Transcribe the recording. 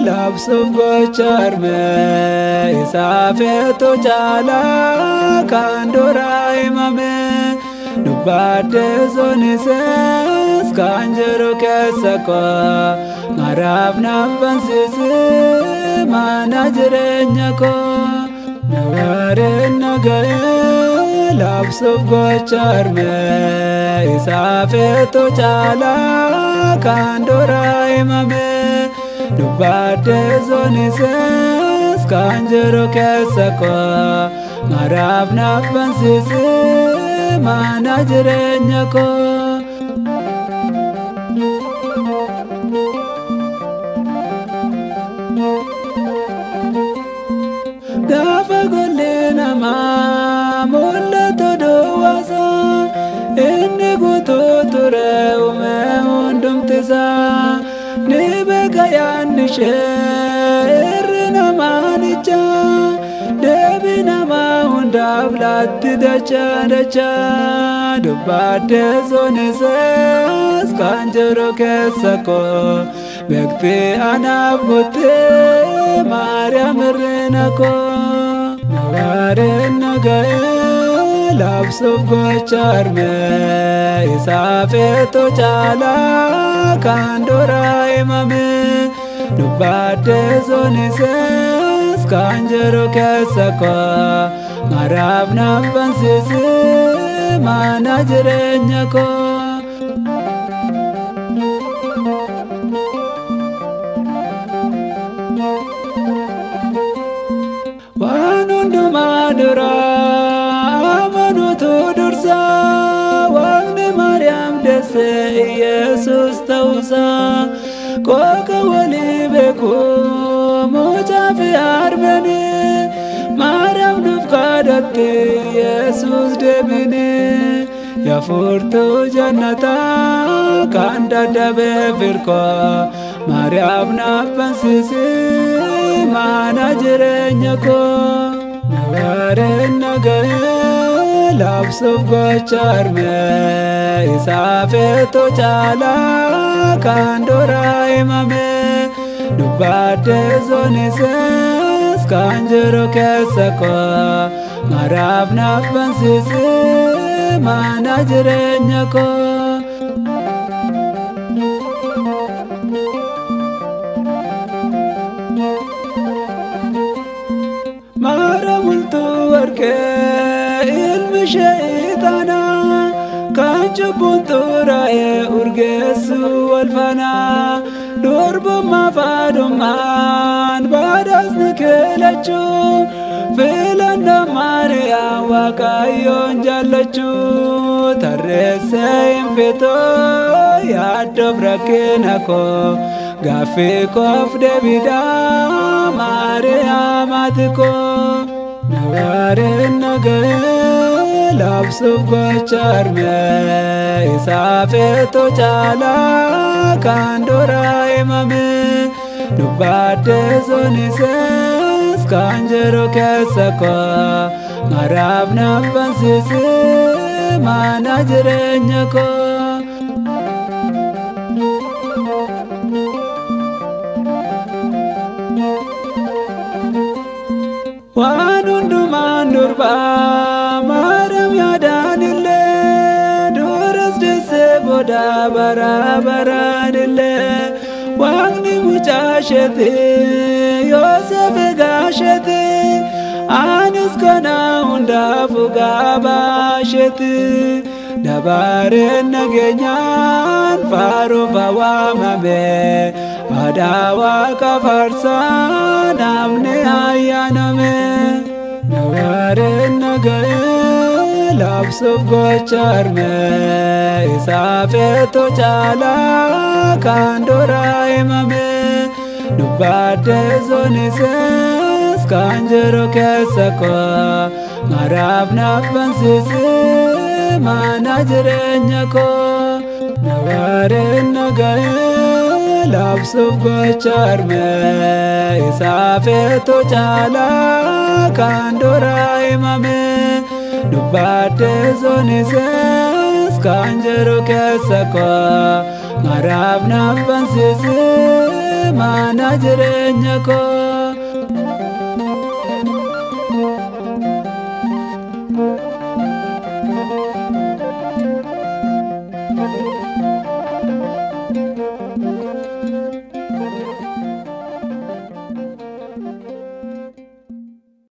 Labsuuf gocha armee isaafeetu caalaa kan duraa himame dubbaadde soonisees kan jiru keessa koo maraaf nabbansiisee mana jireenya koo nawaareen naga'ee labsuuf gocha armee isaafeetu caalaa kan duraa himame. Dubbaadde soonisees kan jiru keessa koo maraaf nabbansiisee mana jireenya koo. Gaafa golli namaa mul'atu duwwaasa inni guutuu ture uume hundumtisaa. Ni beeka yaadni ishee irri namaanicha deebii namaa hundaaf laatti dacha dacha dubbaadde soonisees kan jiru keessa koo beekti anaaf guuttee Maariyaam hirrina koo nawaareen naga'ee labsuuf gocha armee isaafeetu caalaa kan duraa himame dubbaadde soonisees kan jiru keessa koo maraaf nabbansiisee mana jireenya koo. Waan hundumaa duraa amanuutu dursa Waaqni Maariyaam deesse Iyeesus ta'uusaa qooqa walii beeku mucaa fi harmeen Maariyaam nuuf kadhatte Iyeesus deebine yaa furtuu jannataa kan dadhabee firkoo Maariyaam nabbansiisee mana jireenya koo nawaareen naga'ee labsuuf gocha armee isaafeetu caalaa kan duraa himame dubbaadde soonisees kan jiru keessa koo maraaf nabbansiisee mana jireenya koo. Maara multuu warqee ilmi sheeyxaanaa kan cubbuun xuraa'ee urgeessu walfaanaa durbummaa faadhummaan badhaasni keelachuu filannoo Maariyaam Waaqayyoon jaallachuu tarreessee hin fixoo yaaddoof rakkina koo gaaffii koof deebiidhaa Maariyaam ati koo nawaareen naga'ee labsuuf gocha armee isaafeetu caalaa kan duraa himame dubbaadde soonisees kan jiru keessa koo maraaf nabbansiisee mana jireenya koo. Waan hundumaan durbaa Maariyaam yaadaanillee duras deessee booda bara baraanillee Waaqni mucaa isheeti Yoosef egaa isheeti anis kana hundaafuu gaabaa isheeti dabareen nageenyaan faaruuf waamame aadaa waaqa faarsaa namni ayyaaname nawaareen naga'ee labsuuf gocha armee isaafeetu caalaa kan duraa himame dubbaadde soonisees kan jiru keessa koo maraaf naaf bansiisee mana jireenya koo. Nawaareen naga'ee labsuuf gocha armee isaafeetu caalaa kan dura himame. Dubbaadde soonisees kan jiru keessa koo maraaf naaf bansiisee mana jireenya koo.